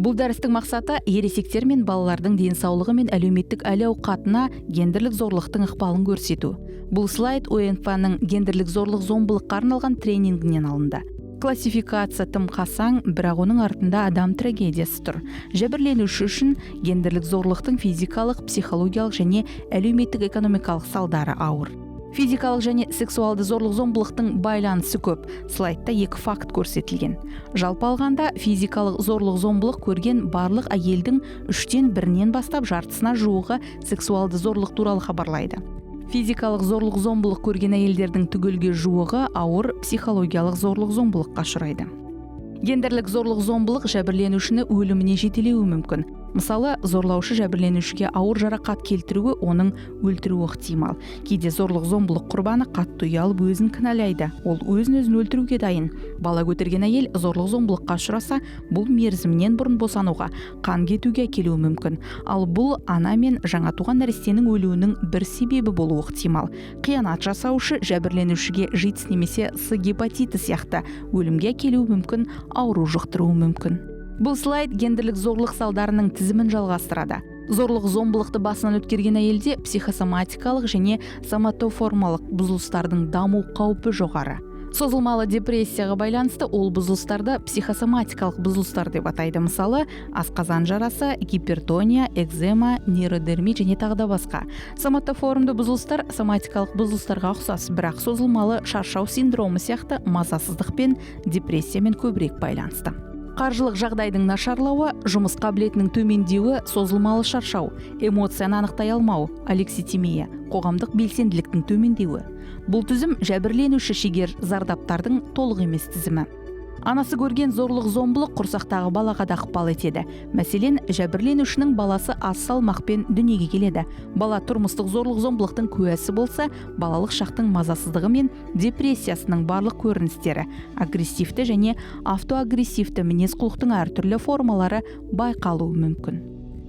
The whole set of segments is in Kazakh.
Бұл дәрістің мақсаты – ересектер мен балалардың денсаулығы мен әлеуметтік әл-ауқатына гендерлік зорлықтың ықпалын көрсету. Бұл слайд УНФА-ның гендерлік зорлық зомбылыққа арналған тренингінен алынды. Классификация тым қасаң, бірақ оның артында адам трагедиясы тұр. Жәбірленуші үшін гендерлік зорлықтың физикалық, психологиялық және әлеуметтік экономикалық салдары ауыр. Физикалық және сексуалды зорлық зомбылықтың байланысы көп. Слайдта екі факт көрсетілген. Жалпы алғанда, физикалық зорлық зомбылық көрген барлық әйелдің үштен бірінен бастап жартысына жуығы сексуалды зорлық туралы хабарлайды. Физикалық зорлық зомбылық көрген әйелдердің түгелге жуығы ауыр психологиялық зорлық зомбылыққа ұшырайды. Гендерлік зорлық зомбылық жәбірленушіні өліміне жетелеуі мүмкін. Мысалы, зорлаушы жәбірленушіге ауыр жарақат келтіруі, оның өлтіруі ықтимал. Кейде зорлық зомбылық құрбаны қатты ұялып, өзін кінәлайды, ол өзін өзін өлтіруге дайын. Бала көтерген әйел зорлық зомбылыққа ұшыраса, бұл мерзімінен бұрын босануға, қан кетуге әкелуі мүмкін. Ал бұл ана мен жаңа туған нәрестенің өлуінің бір себебі болуы ықтимал. Қиянат жасаушы жәбірленушіге ЖИТС немесе С гепатиті сияқты өлімге әкелуі мүмкін ауру жұқтыруы мүмкін. Бұл слайд гендерлік зорлық салдарының тізімін жалғастырады. Зорлық зомбылықты басынан өткерген әйелде психосоматикалық және соматоформалық бұзылыстардың даму қаупі жоғары. Созылмалы депрессияға байланысты ол бұзылыстарды психосоматикалық бұзылыстар деп атайды. Мысалы, асқазан жарасы, гипертония, экзема, нейродермит және тағы да басқа. Соматоформды бұзылыстар соматикалық бұзылыстарға ұқсас, бірақ созылмалы шаршау синдромы сияқты мазасыздық пен депрессиямен көбірек байланысты. Қаржылық жағдайдың нашарлауы, жұмыс қабілетінің төмендеуі, созылмалы шаршау, эмоцияны анықтай алмау, алекситимия, қоғамдық белсенділіктің төмендеуі. Бұл тізім – жәбірленуші шегер зардаптардың толық емес тізімі. Анасы көрген зорлық зомбылық құрсақтағы балаға да ықпал етеді. Мәселен, жәбірленушінің баласы аз салмақпен дүниеге келеді. Бала тұрмыстық зорлық зомбылықтың куәсі болса, балалық шақтың мазасыздығы мен депрессиясының барлық көріністері, агрессивті және автоагрессивті мінез құлықтың әртүрлі формалары байқалуы мүмкін.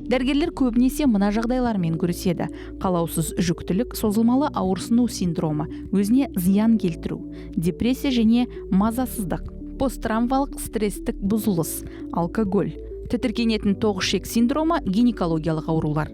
Дәрігерлер көбінесе мына жағдайлармен күреседі: қалаусыз жүктілік, созылмалы ауырсыну синдромы, өзіне зиян келтіру, депрессия және мазасыздық, посттравмалық стресстік бұзылыс, алкоголь, тітіркенетін тоқ ішек синдромы, гинекологиялық аурулар.